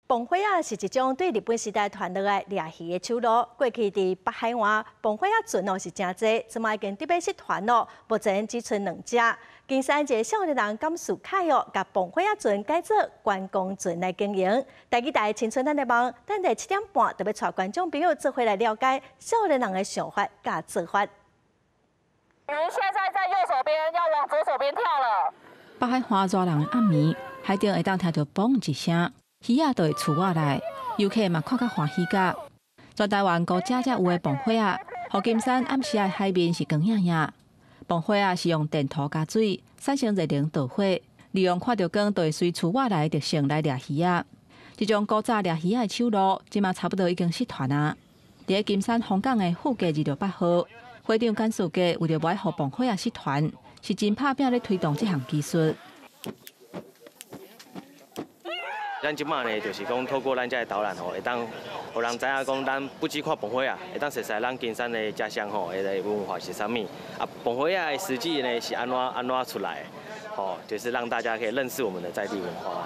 磅火仔是一種對日本時代傳落來掠魚的手路。過去佇北海岸，磅火仔船哦是誠濟，這馬已經得欲失傳咯。目前只賰兩隻。金山一个少年人甘樹凱哦，共磅火仔船改做觀光船來經營。第二台青春咱的夢，等下7點半就欲帶觀眾朋友做伙來了解少年人的想法佮做法。魚現在在右手邊，要往左手邊跳了。北海岸熱人的暗暝，海頂會當聽著嘣一聲，魚仔就會出活來，遊客嘛看甲歡喜甲。全台灣孤隻才有的磅火仔，予金山暗時的海面是光影影。磅火仔是用電塗佮水產生熱能導火，利用看著光就會隨出活來的特性來掠魚仔。這種古早掠魚仔的手路，這馬差不多已經失傳啊。佇咧金山風港的富街26八號，會長甘樹傑為著無愛予磅火仔失傳，是真拍拚咧推動這項技術。咱這馬呢，就是講透過咱這个導覽吼，會當予人知影講，咱不只看磅火仔，會當熟悉咱金山的家鄉吼，的文化是啥物。啊，磅火仔的實際呢是按怎按怎出來，吼，就是讓大家可以認識我們的在地文化。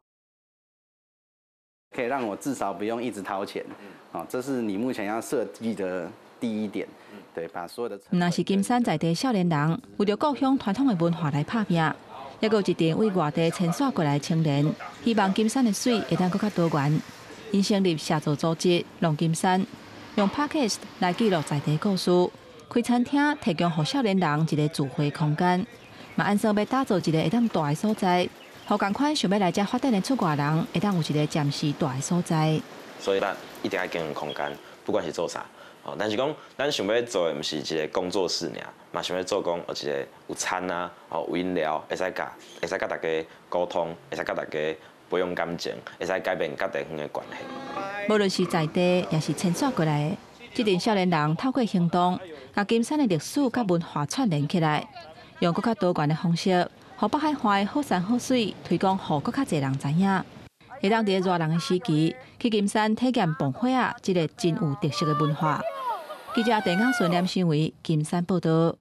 可以讓我至少不用一直掏錢，哦，這是你目前要設計的第一點。對，把所有的。毋但是金山在地少年人，為著故鄉傳統的文化來拍拚。抑閣有一陣為外地遷徙過來的青年，希望金山的媠會當閣較多元。𪜶成立寫作組織“浪金山”，用 Podcast 來記錄在地故事，開餐廳提供予少年人一个聚會空間，嘛按算欲打造一个會當蹛的所在，予仝款想欲來遮發展的出外人，會當有一个暫時蹛的所在。所以咱一定愛經營空間，不管是做啥。哦，但是講，咱想欲做的毋是一个工作室爾，嘛想欲做講有一个有餐啊，哦有飲料，會使佮大家溝通，會使佮大家培養感情，會使改變佮地方的關係。無論是在地，抑是遷徙過來的，這陣少年人透過行動，共金山的歷史佮文化串聯起來，用閣較多元的方式，予北海岸的好山好水推廣予閣較濟人知影。會當佇咧熱人的時期，去金山體驗磅火仔這个真有特色的文化。記者鄭亞順、連新偉，金山報導。